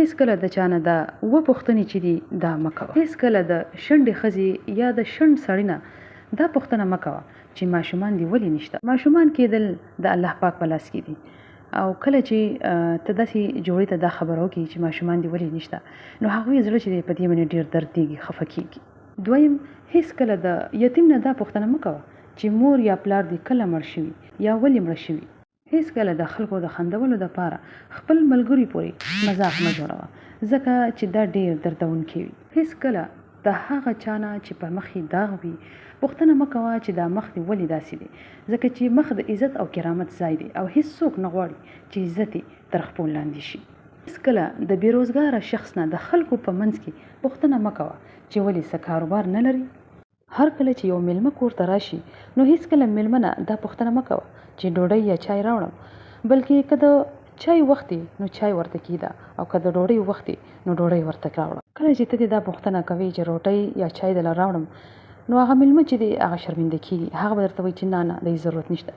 هېڅکله د چا نه دا اوه پوښتنې چې دي دا مه کوه. هېڅکله د شنډې ښځې یا د شنډ سړي نه دا پوښتنه مه کوه چې ماشومان دې ولې نشته؟ ماشومان کېدل د الله پاک په لاس کې دي او کله چې ته داسې جوړې ته دا خبره وکړي چې ماشومان دې ولې نشته، نو هغوی زړه چې دی په دې باندې ډېر دردېږي، خفه کېږي. دویم، هېڅکله د یتیم نه دا پوښتنه مه کوه چې مور یا پلار دې کله مړ شوي یا ولې مړه شوي؟ هېڅکله د خلکو د خندولو لپاره خپل ملګري پورې مذاق مه جوړوه، ځکه چې دا ډېر دردونکی وي. هېڅکله د هغه چا نه چې په مخ یې داغ وي، پوښتنه مه کوه چې دا مخ دې ولې داسې دی، ځکه چې مخ د عزت او کرامت ځای دی او هېڅوک نه غواړي چې عزت یې تر خپو لاندې شي. هېڅکله د بې روزګاره شخص نه د خلکو په منځ کې پوښتنه مه کوه چې ولې څه کاروبار نه لرې؟ هر کله چې یو میلمه کور ته راشي نو هیڅکله میلمه نه دا پوښتنه مه کوه چې ډوډۍ یا چای راوړم، بلکې که د چای وخت وي نو چای ورته کیده او که د ډوډۍ وخت وي نو ډوډۍ ورته راوړه. کله چې ته دې دا پوښتنه کوې چې روټۍ یا چای دله راوړم، نو هغه میلمه چې دی هغه شرمنده کیږي، هغه به درته وایي چې نه نه د هیڅ ضرورت نشته.